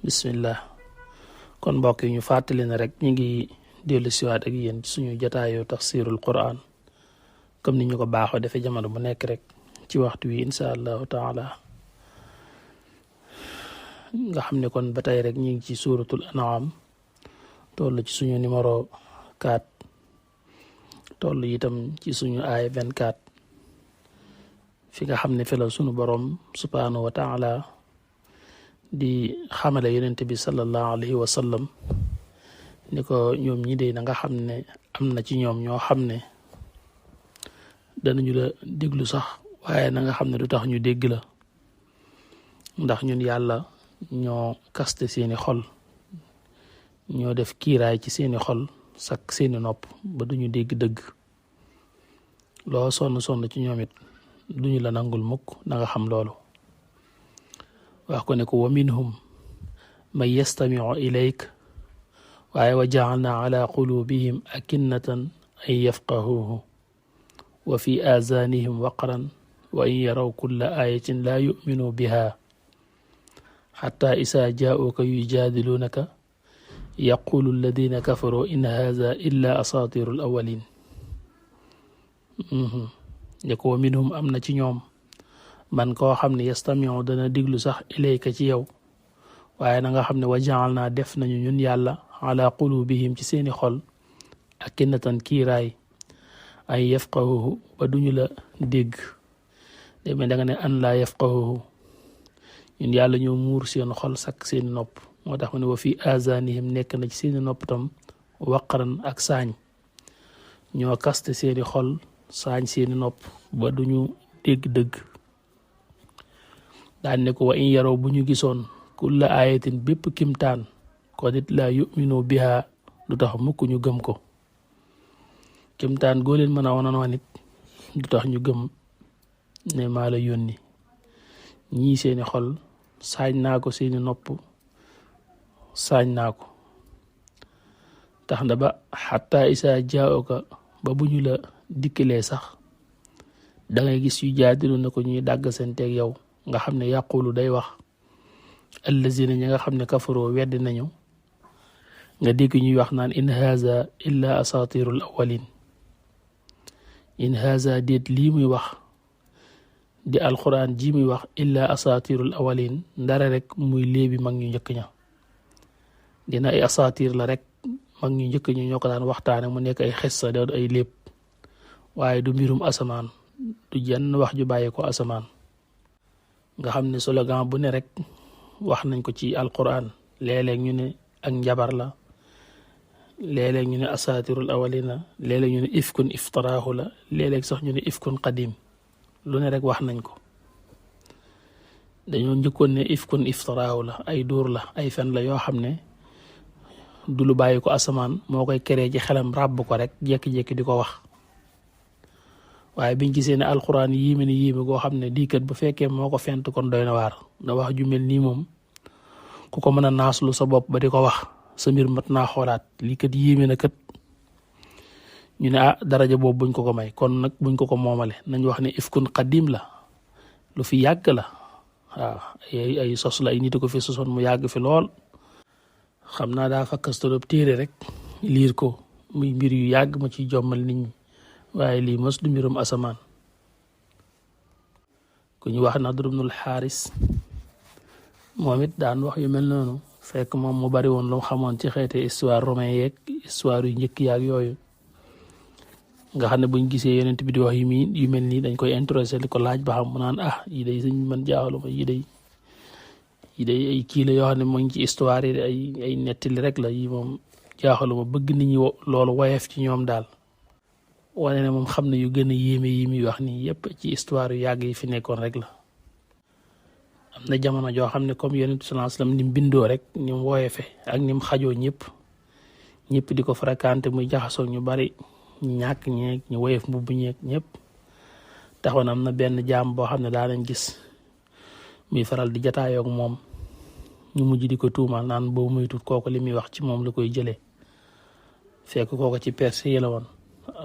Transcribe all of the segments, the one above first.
bismillah kon mbokk yi ñu fàttali ne rek ñu ngi dellu siwaat ak yéen ci suñu jotaayu tafsirul quran comme ni ñu ko baaxoo defee jamono bu nekk rek ci waxtu wi insha allahu taala nga xam ne kon ba tey rek ñu ngi ci suratul an'am toll ci suñu numéro 4 toll itam ci suñu aaya 24 fi nga xam ne fi la suñu borom subhanahu wa taala di xamale yonent bi sallallahu alayhi wa sallam ni ko ñoom ñi de na nga xam ne am na ci ñoom ñoo xam ne danañu la déglu sax waaye na nga xam ne du tax ñu dégg la ndax ñun yàlla ñoo kaste seeni xol ñoo def kiiraay ci seeni xol sak seeni nopp ba duñu dégg dëgg loo sonn ci ñoom it duñu la nangul mukk na nga xam loolu wax ko ne ko wa minhum man yastamiu ilayk waaye wa jaalna ala qulubihim akinnatan an yafqahuhu wa fi azanihim waqran wa in yaraw kulla ayatin la yu'minu biha حتى إذا جاءوك يجادلونك يقول الذين كفروا إن هذا إلا أساطير الأولين يكو منهم أمنا تنيوم من كو خمني يستمعوا دنا ديغلو صح إليك تيو وأنا nga xamne وجعلنا def nañu ñun yàlla على قلوبهم ci seeni xol akinatan kiiraay ay yafqahuhu ba duñu la dégg demé da nga ne an la yafqahuhu ñun yàlla ñoo muur seen xol sak seen nopp moo tax mu ne wa fi azanihim nekk na ci seen nopp tam waqaran ak saañ ñoo kaste seeni xol saañ seeni nopp ba duñu dégg dëgg daan ne ko wa in yaraw bu ñu gisoon kulla ayatin bépp kimtaan ko nit la yuminu biha du tax mukk ñu gëm ko kimtaan goo leen mën a wananoo nit du tax ñu gëm ne maa la yónni ñii seeni xol saañ naa ko seeni nopp saañ naa ko tax na ba xatta isa jaa'uka ba bu ñu la dikkalee sax dangay gis yu jaadilu na ko ñuy dàgg seen teeg yow nga xam ne yàqulu day wax allazina ñi nga xam ne kafaroo weddi nañu nga dégg ñuy wax naan in haza illa asatirul awalin in haza déet lii muy wax di alquran ji muy wax illa asatirul awalin ndara rek muy léebi mag ñu njëkk ña dina ay asatir la rek mag ñu njëkk ñu ñoo ko daan waxtaane mu nekk ay xissa doon ay léeb waaye du mbirum asamaan du jenn wax ju bàyyi ko asamaan nga xam ne slogan bu ne rek wax nañ ko ci alquran léeg-léeg ñu ne ak njabar la léeg-léeg ñu ne asatirul awalina léeg-léeg ñu ne ifkun iftaraahu la léeg-léeg sax ñu ne ifkun qadim lu ne rek wax nañ ko dañoo njëkkoon ne ifkun iftaraahu la ay dóor la ay fen la yoo xam ne du lu bàyyi ko asamaan moo koy keree ci xelam ràbb ko rek jekki-jekki di ko wax waaye biñ gisee ne alxuraan yiime ni yiime goo xam ne diikat bu fekkee moo ko fent kon doy na waar na wax ju mel nii moom ku ko mën a naaslu sa bopp ba di ko wax sa mbir mat naa xoolaat lii kat yiime na kat ñu ne daraja boobu buñ ko ko may kon nag buñ ko ko moomale nañ wax ne ifkun qadim la lu fi yàgg la waaw ay sos la ay nit ko fi sosoon mu yàgg fi lool xam naa daa fakkastalob téere rek liir ko muy mbir yu yàgg ma ci jommal nit ñi waaye lii mos du mbirum asamaan ku ñu wax Nadr ibnul Xaaris moom it daan wax yu mel noonu fekk moom mu bari woon lu mu xamoon ci xeete histoire romain yeeg histoire yu njëkk yaag yooyu nga xam ne buñ gisee yonent bi di wax yu mel nii dañ koy introsé di ko laaj ba xam mu naan yi day suñ man jaaxaluma yi day ay kii la yoo xam ne mu ngi ci histoire yi ay nettali rek la yi moom jaaxaluma bëgg nit ñi loolu woyef ci ñoom daal wane ne moom xam ne yu gën a yéeme yi muy wax nii yépp ci histoire yu yàgg yi fi nekkoon rek la am na jamono joo xam ne comme yonent sallallahu alayhi wasallam ni mu bindoo rek ni mu woyefe ak ni mu xajoo ñëpp di ko fréquenté muy jaxasoo ñu bari ñu ñàkk ñeeg ñu woyef mbubb ñeeg ñëpp taxoon am na benn jaam boo xam ne daa nañ gis muy faral di jataayoog moom ñu mujj di ko tuumal naan boo muy tut kooku li muy wax ci moom la koy jëlee fekk kooku ci perse yi la woon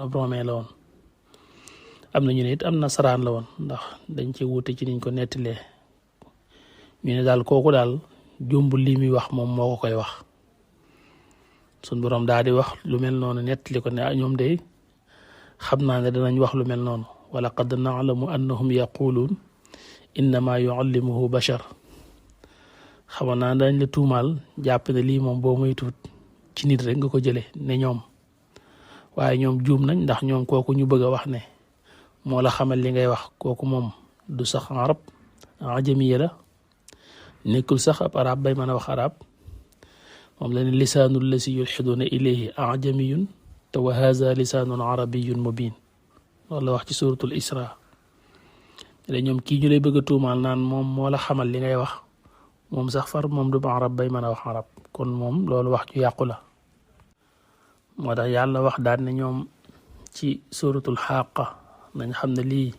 ab romain la woon am na ñu ne it am nasaraan la woon ndax dañ ci wuute ci niñ ko nettalee ñu ne daal kooku daal jombul li muy wax moom moo ko koy wax sun borom daal di wax lu mel noonu nettali ko ne ñoom de xam naa ne danañ wax lu mel noonu wala qad na'lamu annahum yaquluun innama yuallimuhu bashar xamoon naa dañ la tuumaal jàpp ne lii moom boo muy tuut ci nit rek nga ko jële ne ñoom waaye ñoom juum nañ ndax ñoom kooku ñu bëgg a wax ne moo la xamal li ngay wax kooku moom du sax arab ajamiya la nekkul sax ab arab bay mën a wax arab moom la ne lisaanul lasi yulxiduuna ilayhi ajamiyun te wa haza lisaanun arabiyun mubin loolu la wax ci suratul isra ne ñoom kii ñu lay bëgg a tuumaal naan moom moo la xamal li ngay wax moom sax far moom du arab bay mën a wax arab kon moom loolu wax ju yàqu la moo tax yàlla wax daan ne ñoom ci suratul xaaqa nañ xam ne lii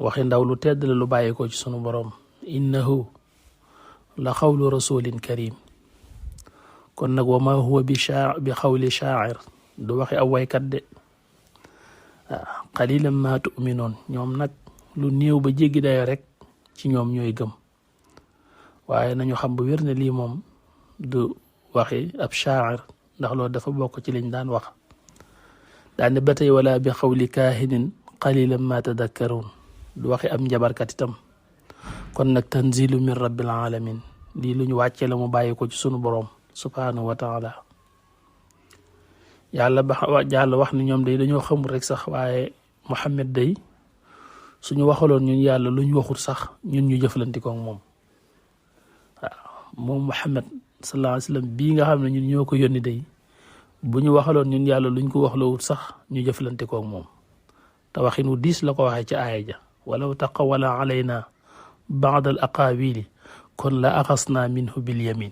waxi ndaw lu tedd la lu bàyyi ko ci sunu boroom innahu la xawlu rasulin karim kon nag wa ma huwa bi xawli shaacir du waxi aw waykat de qalilan ma tu'minoon ñoom nag lu néew ba jéggi dayo rek ci ñoom ñooy gëm waaye nañu xam bu wér ne lii moom du waxi ab shaacir ndax loolu dafa bokk ci liñ daan wax daane ba tey wala bi xawli kaahinin qalilan ma tadakkaruun du waxi am njabarkat itam kon nag tanzilu min rabbil alamin lii lu ñu wàccee la mu bàyyi ko ci sunu boroom subhanahu wa taala yàlla wax ni ñoom day dañoo xamul rek sax waaye Muhammad day suñu waxaloon ñun yàlla lu ñu waxul sax ñun ñu jëflantikook moom waaw moom Muhammad sallallahu alayhi wa sallam bii nga xam ne ñun ñoo ko yónni day bu ñu waxaloon ñun yàlla luñ ko wax lawut sax ñu jëflantikook moom te waxin wu diis la ko waxee ci aaya ja walaw taqawala alayna ba'da al aqawili kon la axasna minhu bil yamin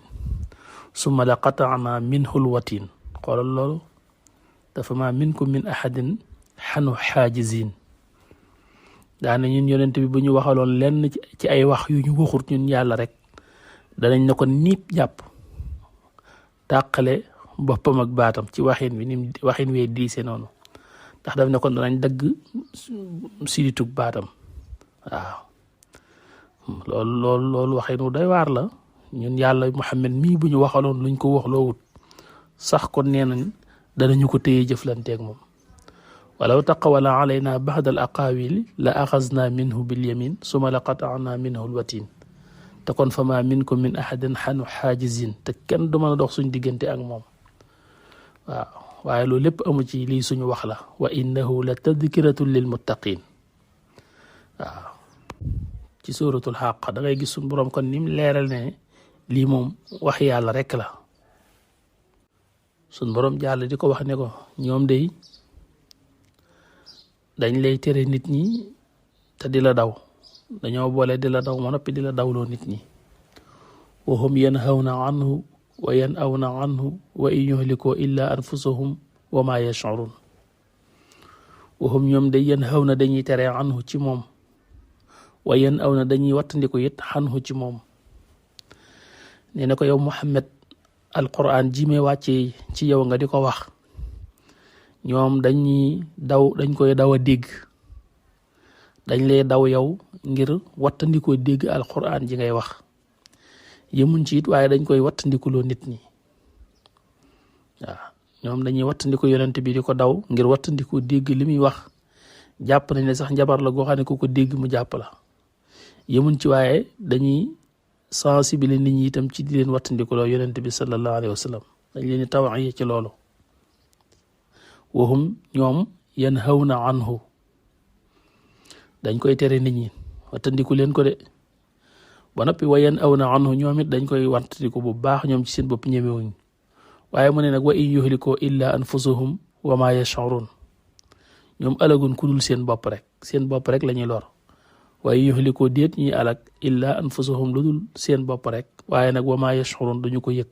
summa la qata'na minhu al watin xoolal loolu dafa ma minkum min ahadin xanu xaajizin daane ñun yonent bi bu ñu waxaloon lenn ci ay wax yu ñu waxut ñun yàlla rek danañ ne ko niip jàpp tàqale boppam ak baatam ci waxin wi nim waxin wee diise noonu ndax daf ne kon danañ dagg siditug baatam waaw loolu waxin wu doy waar la ñun yàlla Muhammad mii bu ñu waxaloon luñ ko wax loowut sax kon nee nañ danañu ko téye jëflanteeg moom walaw taqawala alayna ba'da al aqawili la axazna minhu bil yamin summa la qata'na minhu al watin te kon fa ma minkum min ahadin xanu xaajizin te kenn du mën a dox suñ diggante ak moom waaw waaye loolu lépp amu ci lii suñu wax la wa innahu la tadkiratun lil muttaqin waaw ci suratul xaq da ngay gis suñu boroom kon nim leeral ne lii moom wax yàlla rekk la suñu boroom jàll di ko wax ne ko ñoom day dañ lay tere nit ñi te di la daw dañoo boole di la daw ma noppi di la dawloo nit ñi wa hum yanhawna anhu wa yanawna anhu wa in yuhlikoo illa anfusahum wa ma yash'urun wa hum ñoom day yanhawna dañuy tere anhu ci moom wa yanawna dañuy wattandiku it anhu ci moom nee na ko yow Muhammad alquran ji mee wàccee ci yow nga di ko wax ñoom dañ koy daw a dégg dañ lay daw yow ngir wattandikoo dégg alquran ji ngay wax yemuñ ci it waaye dañ koy wattandikuloo nit ñi waaw ñoom dañuy wattandiku yonent bi di ko daw ngir wattandikoo dégg li muy wax jàpp nañ ne sax njabar la goo xam ne ku ko dégg mu jàpp la yemuñ ci waaye dañuy sensibiliser nit ñi itam ci di leen wattandikuloo yonent bi sallallahu alayhi wa sallam dañ leen di tawaye ci loolu wahum ñoom yanhawna anhu dañ koy tere nit ñi wattandiku leen ko de ba noppi wa yanawna anhu ñoom it dañ koy wattandiku bu baax ñoom ci seen bopp ñemewuñ waaye mu ne nag wa in yuhlikoo illa anfusahum wa ma yash'urun ñoom alagun ku dul seen bopp rek la ñuy lor waaye yuhlikoo déet ñuy alag illa anfusahum lu dul seen bopp rek waaye nag wa ma yash'urun duñu ko yëg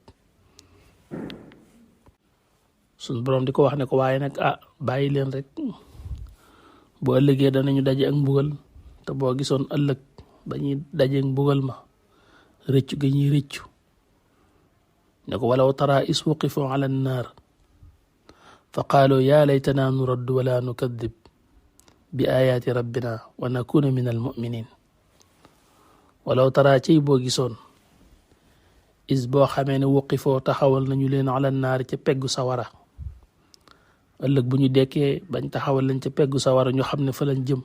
suñ boroom di ko wax ne ko waaye nag bàyyi leen rek bu ëllëgee danañu daje ak mbugal te boo gisoon ëllëg dañuy daje ak mbugal ma rëccu ga ñuy rëccu ne ko walaw tara is wuqifu ala annaar fa qaaloo yaa laytana nuraddu wala nukadib bi ayaati rabbina wa nakuna min al muminin walaw tara ciy boo gisoon is boo xamee ne wuqifoo taxawal nañu leen ala naari ca peggu sawara ëllëg bu ñu dekkee bañ taxawal leen ca peggu sawara ñu xam ne fa lañ jëm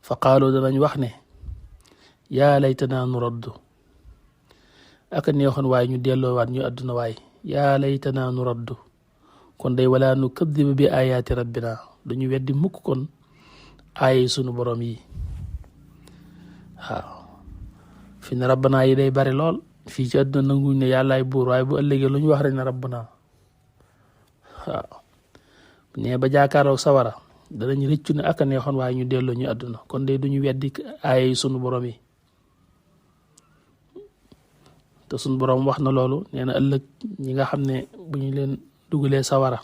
fa qaaloo danañ wax ne yaa laytanaa nu raddu aka neexoon waaye ñu delloowaat ñu àdduna waay yaa laytanaa nu raddu kon day walaa nu kaddiba bi ayaati rabbina duñu weddi mukk kon aaya sunu borom yi waaw fi ne rabbana yi day bari lool fii ci àdduna nanguñ ne yàllaay buur waaye bu ëllëgee lu ñu wax rek ne rabbana waaw ne ba jaakaaroo sawara danañ rëccu ne aka neexoon waaye ñu delloo ñu àdduna kon day duñu weddi aaya sunu borom yi te sunu borom wax na loolu nee na ëllëg ñi nga xam ne bu ñu leen dugalee sawara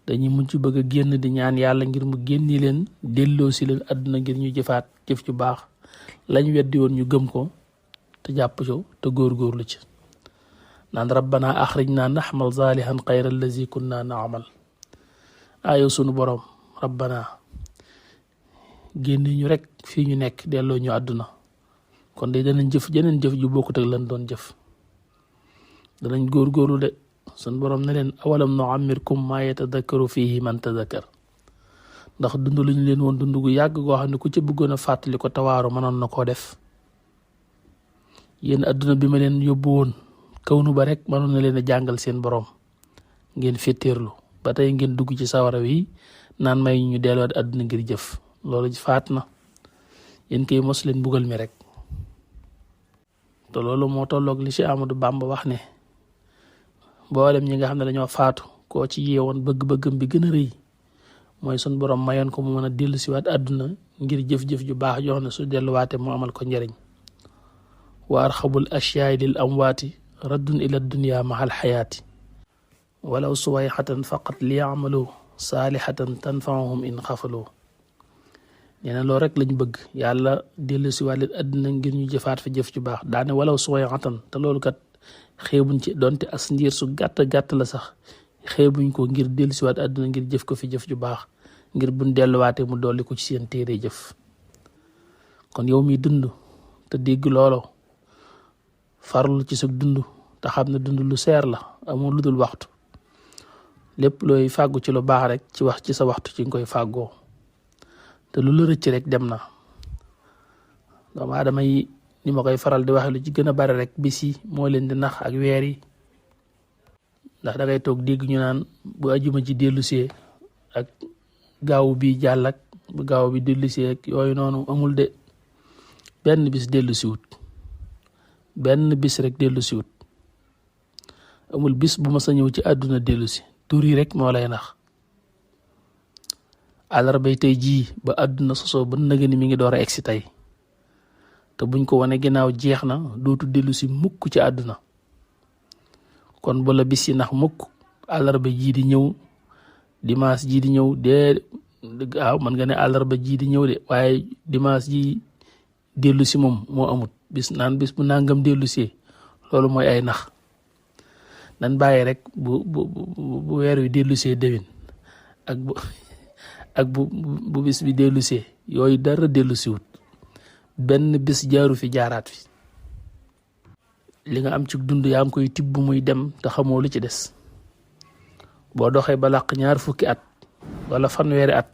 dañuy mujj bëgg a génn di ñaan yàlla ngir mu génni leen delloo si leen àdduna ngir ñu jëfaat jëf ju baax lañ weddi woon ñu gëm ko te jàpp co te góorgóorlu ci naan rabbana axrijna naxmal zaalihan xayra allazi kunna naamal ayo sunu borom rabbana génni ñu rek fii ñu nekk delloo ñu àdduna kon de danañ jëf jeneen jëf ju bokkut ak lan doon jëf danañ góorgóorlu de sun borom ne leen awalam nuammirkum maa yatadakkaru fihi man tadakkar ndax dund lu ñu leen woon dund gu yàgg goo xam ne ku ci bëggoon a fàttali ko tawaaru mënoon na koo def yéen adduna bi ma leen yóbbu woon kawnu ba rek mënoon na leen a jàngal seen borom ngeen féttéerlu ba tey ngeen dugg ci sawara wi naan may ñu delluwaat adduna ngir jëf loolu faat na yéen koy mos leen bugal mi rek te loolu moo tolloog li ci Amadou Bamba wax ne mboolem ñi nga xam ne dañoo faatu koo ci yeewoon bëgg-bëggam bi gën a rëy mooy sun borom mayoon ko mu mën a dellu siwaat àdduna ngir jëf-jëf ju baax jox ne su delluwaate mu amal ko njëriñ wa arxabul ashyaai lil amwaati raddun ila dunya mahal xayaati walaw suwayxatan faqat li yamalu saalihatan tanfaahum in xafalu nee na loolu rek lañ bëgg yàlla dellu siwaat leen àdduna ngir ñu jëfaat fa jëf ju baax daane walaw suwayxatan te loolu kat xeebuñ ci donte as ndiir su gàtt la sax xeebuñ ko ngir dellusiwaat àdduna ngir jëf ko fi jëf ju baax ngir buñ delluwaatee mu dolli ko ci seen téere jëf kon yow mi dund te dégg loolo farlu ci sa dund te xam ne dund lu seer la amul lu dul waxtu lépp looy fàggu ci lu baax rek ci wax ci sa waxtu ci nga koy fàggoo te lu la rëcc rek dem na doomu aadama yi ni ma koy faral di waxe lu ci gën a bari rek bis yi moo leen di nax ak weer yi ndax da ngay toog dégg ñu naan bu ajuma ci dellusee ak gaaw bi jàll ak bu gaaw bi dellusee ak yooyu noonu amul de benn bis dellusiwut benn bis rek dellusiwut amul bis bu ma sa ñëw ci àdduna dellusi tur yi rek moo lay nax àllarbay tey jii ba àdduna sosoo ba nëgë ni mi ngi door a egsi tey te buñ ko wane ginnaaw jeex na dootu dellusi mukk ci àdduna kon bu la bis yi nax mukk àllarba jii di ñëw dimanche jii di ñëw dee waaw man nga ne àllarba jii di ñëw de waaye dimanche ji dellu si moom moo amut bis naan bis bu nangam dellu see loolu mooy ay nax nan bàyyi rek bu weer wi dellu see déwén ak bu bis bi dellu see yooyu dara dellu si wut benn bis jaaru fi jaaraat fi li nga am ci dund yaa ngi koy tibb muy dem te xamoo lu ci des boo doxee ba làq 20 at wala 1 at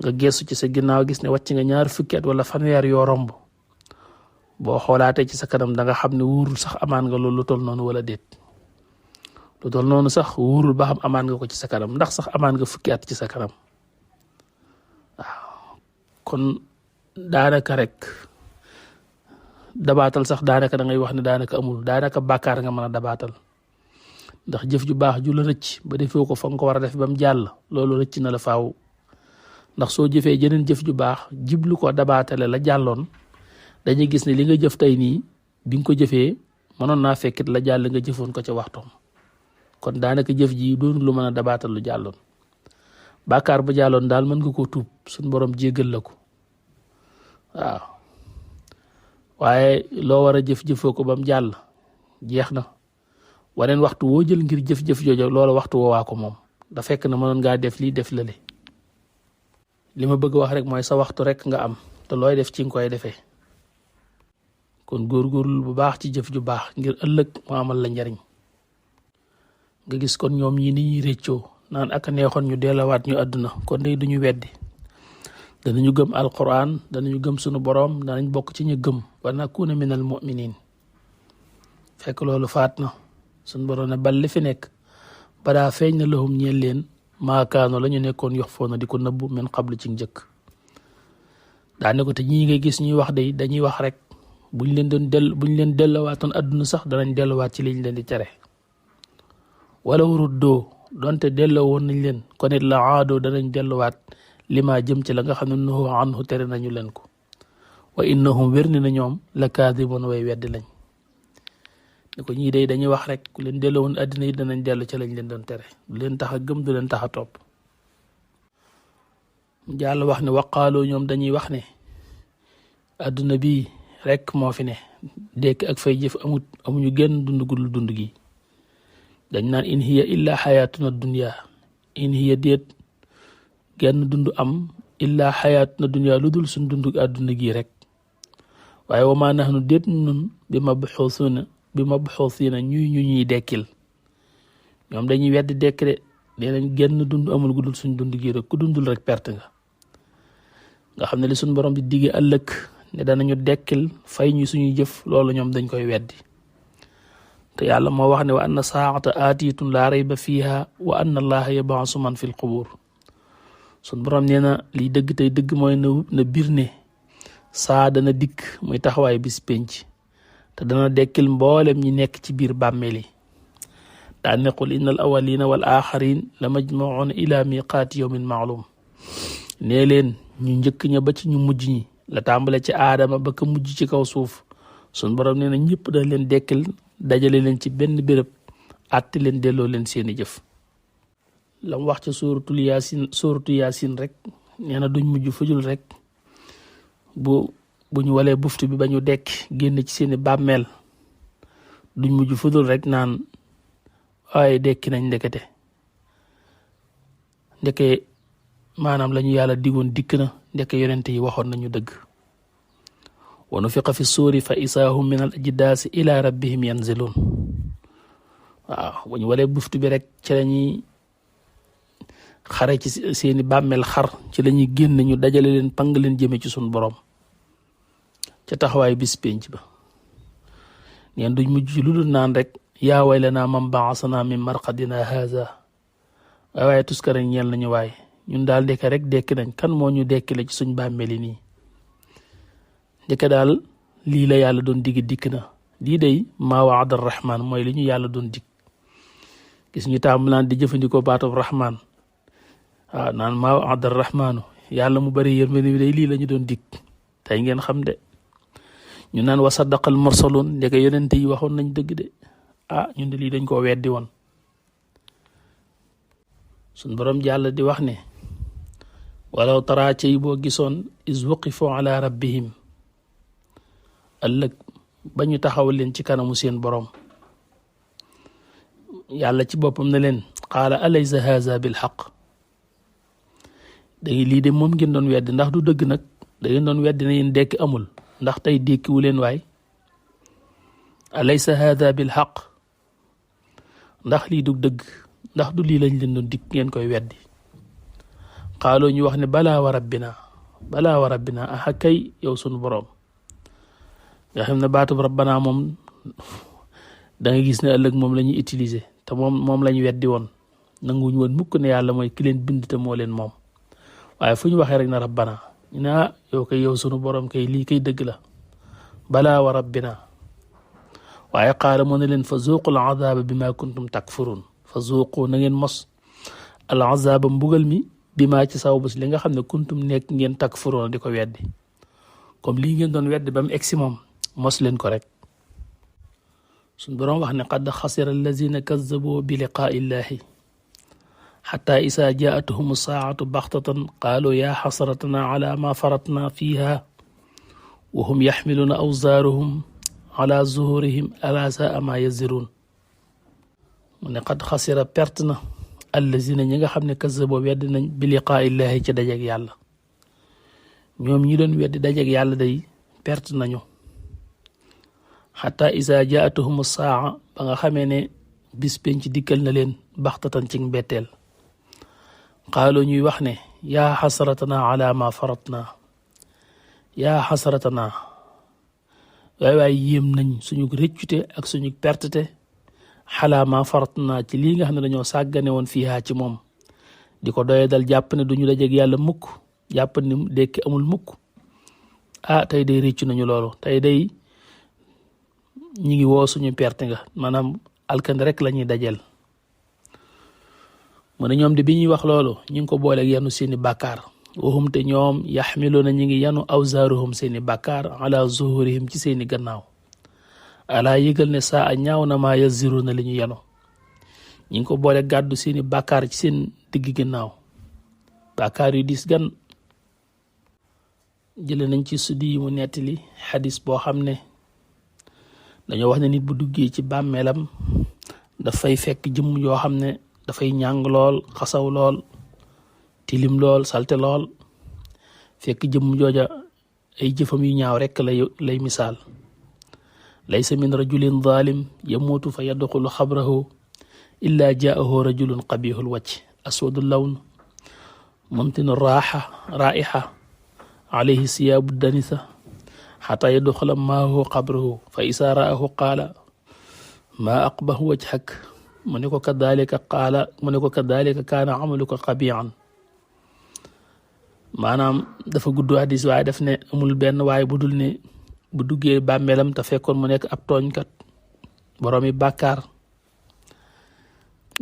nga geesu ci sa ginnaaw gis ne wàcc nga 20 at wala 1 yoo romb boo xoolaatee ci sa kanam da nga xam ne wóorul sax amaan nga loolu lu toll noonu wala déet lu toll noonu sax wóorul ba xam amaan nga ko ci sa kanam ndax sax amaan nga 10 at ci sa kanam waaw kon daanaka rek dabaatal sax daanaka da ngay wax ne daanaka amul daanaka bàkkaar nga mën a dabaatal ndax jëf ju baax ju la rëcc ba defee ko fa nga ko war a def ba mu jàll loolu rëcc na la faaw ndax soo jëfee jeneen jëf ju baax jiblu ko dabaatale la jàlloon dañuy gis ne li nga jëf tey nii bi nga ko jëfee mënoon naa fekkit la jàll nga jëfoon ko ca waxtoom kon daanaka jëf ji doon lu mën a dabaatal lu jàlloon bàkkaar ba jàlloon daal mën nga koo tuub suñ borom jéggal la ko waaw waaye loo war a jëfoo ko ba mu jàll jeex na waneen waxtu woo jël ngir jëf-jëf jooju loola waxtu woowaa ko moom da fekk na mënoon ngaa def lii def lale li ma bëgg wax rek mooy sa waxtu rek nga am te looy def ci nga koy defee kon góorgóorlu bu baax ci jëf ju baax ngir ëllëg mu amal la njariñ. nga gis kon ñoom ñi ni ñuy réccoo naan ak neexoon ñu delluwaat ñu àdduna kon day duñu weddi danañu gëm alquran danañu gëm sunu boroom danañ bokk ci ñu gëm wa nakuna minal mu'minin fekk loolu faat na sunu boroom ne bal li fi nekk badaa feeñ na lahum ñeel leen maakaano la ñu nekkoon yox foona di ko nëbbu min qablu ci njëkk daane ko te ñii ngay gis ñuy wax day dañuy wax rek buñ leen delluwaatoon àdduna sax danañ delluwaat ci liñ leen di tere wala ruddoo donte delloo woon nañ leen kon it la aadoo danañ delluwaat lima jëm ci la nga xam ne nuhu anhu tere nañu leen ko wa innahum wér ni na ñoom la kaadiboon way weddi lañ ni ko ñii day dañuy wax rek ku leen delloo woon àddina yi danañ dellu ci lañ leen doon tere du leen tax a gëm du leen tax a topp jàll wax ne waqaaloo ñoom dañuy wax ne àdduna bi rek moo fi ne dekk ak fay jëf amuñu genn dund gudul dund gi dañ naan in hiya illa xayaatuna dunya in hiya déet genn dund am illa xayaatuna dunya lu dul suñ dund àdduna gi rek waaye wa maa nahnu déet nun bi mabxuusina ñuy dekkil ñoom dañuy weddi dekk de nee nañ genn dund amul gudul suñ dund gi rek ku dundul rek perte nga xam ne li suñ borom di digge ëllëg ne danañu dekkil fay ñu suñuy jëf loolu ñoom dañ koy weddi te yàlla moo wax ne wa anna saa'ata aatiyatun laa rayba fiiha wa anna allaha yab'asu man fil qubur suñ borom nee na liy dëgg tey dëgg mooy na bir ne saa dana dikk muy taxawaay bis penc te dana dekkil mboolem ñi nekk ci biir bàmmeel yi daa nequl inna al awalina wal axarin la majmuuna ila miqaati yawmin maalum nee leen ñu njëkk ña ba ci ñu mujj ñi la tàmbale ci aadama ba ka mujj ci kaw suuf suñ borom nee na ñëpp da leen dekkil dajale leen ci benn béréb àtte leen delloo leen seeni jëf lam wax ca suuratu yaasin rek nee na duñ mujj fujul rek bu ñu walee buftu bi ba ñu dekk génn ci seeni bàmmeel duñ mujj fujul rek naan waaye dekki nañ ndekete ndeke maanaam lañu yàlla digoon dikk na ndeke yonente yi waxoon nañu dëgg wa nufiqa fi suuri fa isaahum min al ajdaasi ila rabbihim yanziluun waaw bu ñu walee buftu bi rek ci lañuy xare ci seeni bàmmeel xar ci lañuy génn ñu dajale leen pang leen jëme ci sun borom ca taxawaay bis penc ba neen duñ mujj lu dul naan rek yaa waylanaa man ba'asanaa min marqadinaa haazaa waaye tuskare ñeel nañu waaye ñun daal ndeke rek dekki nañ kan moo ñu dekkile ci suñ bàmmeeli nii ndeke daal lii la yàlla doon digg dikk na lii day maa waada rahmaan mooy li ñu yàlla doon dig gis ñu taamu naan di jëfandikoo baatub rahmaan waaw naan maa waada rahmaanu yàlla mu bari yërmande bi day lii la ñu doon dig tey ngeen xam de ñu naan wa saddaqal mursaluun ndeke yonente yi waxoon nañ dëgg de ñun de lii dañ koo weddi woon suñ borom jàll di wax ne walaw taraa cey boo gisoon is wuqifu ala rabbihim ëllëg ba ñu taxaw leen ci kanamu seen borom yàlla ci boppam ne leen qaala alaysa haza bil xaq day lii de moom ngeen doon weddi ndax du dëgg nag da ngeen doon weddi ne yéen dekk amul ndax tey dékkiwu leen waay alaysa haza bil xaq ndax lii du dëgg ndax du lii lañ leen doon dikk ngeen koy weddi xaaloo ñu wax ne balaa wa rabbina aha kay yow sunu boroom nga xam ne baatub rabbana moom da nga gis ne ëllëg moom la ñuy utiliser te moom la ñu weddi woon nanguñu woon mukk ne yàlla mooy ki leen bind te moo leen moom waaye fu ñu waxee rek na rabbana ñu ne yow kay yow sunu boroom kay lii kay dëgg la balaa wa rabbina waaye qaala moo ne leen fa zuuqu al azaaba bima kuntum takfurun fa zuuqu na ngeen mos al azaaba mbugal mi bima ci saw bés li nga xam ne kuntum nekk ngeen takfurun di ko weddi comme lii ngeen doon weddi ba mu egsi moom mos leen ko rek suñ boroom wax ne qad xasira allazina kazzabu bi liqaa'i illahi xata isaa jaatuhum saacatu baxtatan qaalu yaa xasratana ala ma faratna fiiha wa hum yaxmiluuna awzaaruhum ala zuhurihim ala saa ma yaziruun mu ne qad xasira perte na allazina ñi nga xam ne kazzaboo weddi nañ bi liqaa'i illahi ci dajeg yàlla ñoom ñi doon weddi dajeg yàlla day perte nañu xata isa jaatuhum saa ba nga xamee ne bis penc dikkal na leen baxtatan ci mbetteel qaalu ñuy wax ne yaa xasratana ala ma faratna yaa xasratana waay yéem nañ suñu rëccute ak suñu pertete xalaa ma faratna ci lii nga xam ne dañoo sàggane woon fiihaa ci moom di ko doye dal jàpp ne duñu dajeeg yàlla mukk jàpp ne dekki amul mukk tey day rëccu nañu loolu tey day ñi ngi woo suñu perte nga maanaam alkande rek la ñuy dajel mu ne ñoom de bi ñuy wax loolu ñu ngi ko booleeg yanu seeni bàkkaar waxum te ñoom yaxmiluuna ñi ngi yanu awzaaruhum seeni bàkkaar ala zuhurihim ci seeni gannaaw alaa yëgal ne saa a ñaaw na maa yaziruna li ñu yanu ñi ngi ko boole gàddu seeni bàkkaar ci seen digg gannaaw bàkkaar yu diis gan jële nañ ci suddi yi mu nettali xadis boo xam ne dañoo wax ne nit bu duggee ci bàmmeelam dafay fekk jëmm yoo xam ne dafay ñàng lool xasaw lool tilim lool salte lool fekk jëmm jooja ay jëfam yu ñaaw rekk lay misaal laysa min rajulin zalim yamuutu fa yadxulu xabrahu illa jaahu rajulun qabihul wacc aswadu lawn mumtinu raixa alayhi siyaabu danisa xata yadxula maahu xabrahu fa isa raahu qaala maa aqbahu wajhak mu ne ko kadalika kaana amaluka qabian maanaam dafa gudd hadis waaye daf ne amul benn waaye bu dul ne bu duggee bàmmeelam te fekkoon mu nekk ab tooñkat boroomi bàkkaar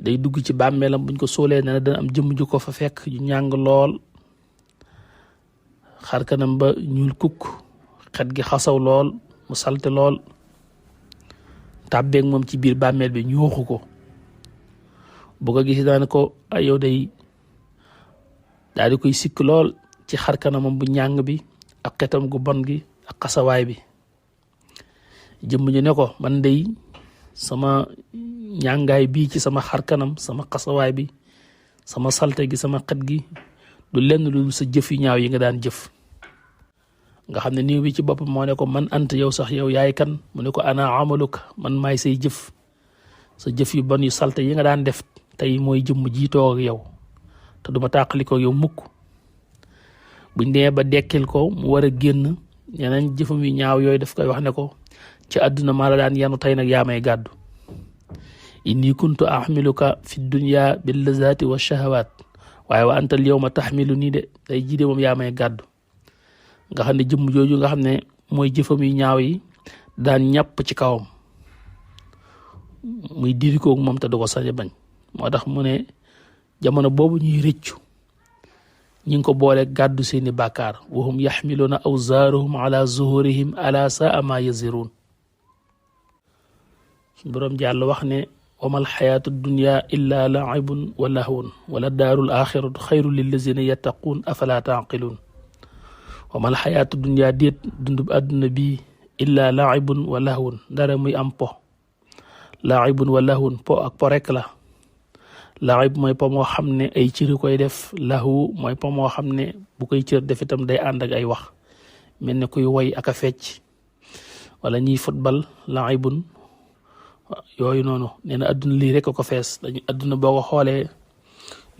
day dugg ci bàmmeelam buñ ko soolee ne dana am jëmm ju ko fa fekk ju ñàng lool xarkanam ba ñuul kukk xet gi xasaw lool mu salte lool tàbbeeg moom ci biir bàmmeel bi ñooxu ko bu ko gis daan ko ay yow day daal di koy sikk lool ci xarkanamam bu ñàng bi ak xetam gu bon gi ak xasawaay bi jëmm ñu ne ko man day sama ñàngaay bii ci sama xarkanam sama xasawaay bi sama salte gi sama xet gi du lenn lu sa jëf yu ñaaw yi nga daan jëf nga xam ne niw bi ci boppam moo ne ko man ant yow sax yow yaay kan mu ne ko ana amaluka man maay say jëf sa jëf yu bon yu salte yi nga daan def tey mooy jëmm jiitoo ak yow te duma tàqalikoo yow mukk buñ demee ba dekkil ko mu war a génn yeneen jëfam yu ñaaw yooyu daf koy wax ne ko ci àdduna maa la daan yanu tey nag yaa may gàddu inni kuntu ahmiluka fi dunya bil lazati wa shahawat waaye wa antal yawma taxmilu nii de day jiide moom yaa may gàddu nga xam ne jëmm jooju nga xam ne mooy jëfam yu ñaaw yi daan ñàpp ci kawam muy diri koog moom te du ko sañ a bañ moo tax mu ne jamono boobu ñuy rëccu ñi ngi ko boole gàddu seeni bàkkaar wahum yaxmiluuna awzaaruhum ala zuhurihim ala saa ma yaziruun boroom jàll wax ne wamal xayaatu dunya illa laibun wa lahwun wala daarul axiratu xayru lillazina yattaquun afala taaqiluun wamal xayaatu dunya déet dundub àdduna bi illa laibun wa lahwun dara muy am po laibun wa lahwun po ak po rek la laib mooy po moo xam ne ay cëri koy def lahu mooy po moo xam ne bu koy cër def itam day ànd ak ay wax mel ne kuy woy ak a fecc wala ñiy football laibun yooyu noonu nee na adduna lii rek ko fees dañu adduna boo ko xoolee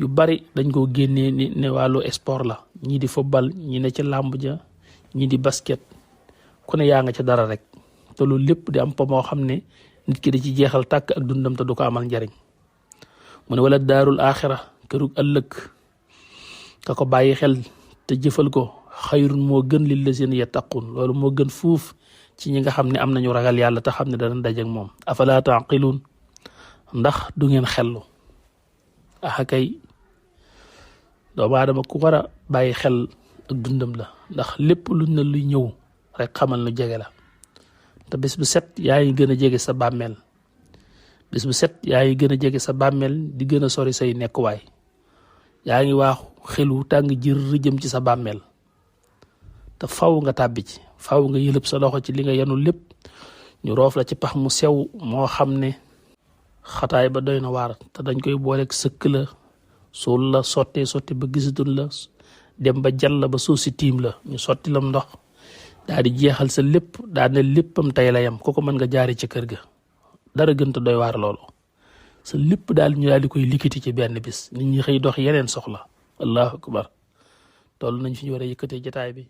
yu bari dañ koo génnee ni ne wàllu sport la ñii di football ñi ne ci làmb ja ñii di basket ku ne yaa nga ca dara rek te loolu lépp di am po moo xam ne nit ki da ci jeexal tàkk ak dundam te du ko amal njariñ mu ne wala daarul axira kërug ëllëg ka ko bàyyi xel te jëfal ko xayrun moo gën lillazina yattaqun loolu moo gën fuuf ci ñi nga xam ne am nañu ragal yàlla te xam ne dana dajeek moom afala taqiluun ndax du ngeen xellu kay doomu aadama ku war a bàyyi xel ak dundam la ndax lépp luñ na luy ñëw rek xamal nu jege la te bés bu set yaa ngi gën a jege sa bàmmeel bés bu set yaa ngi gën a jege sa bàmmeel di gën a sori say nekkuwaay yaa ngi waaxu xelu tàng jër jëm ci sa bàmmeel te faw nga tàbbi ci faw nga yëlëb sa loxo ci li nga yenu lépp ñu roof la ci pax mu sew moo xam ne xataay ba doy na waar te dañ koy booleeg sëkk la suul la sotti ba gisatun la dem ba jàll la ba suuf si tiim la ñu sotti lam ndox daal di jeexal sa lépp daal ne léppam tey la yam kooku mën nga jaari ci kër ga dara gënta doy waar loolu sa lépp daal ñu daal di koy likkiti ci benn bis nit ñi xëy dox yeneen soxla allahu akbar toll nañ fi ñu war a yëkkatee jotaay bi.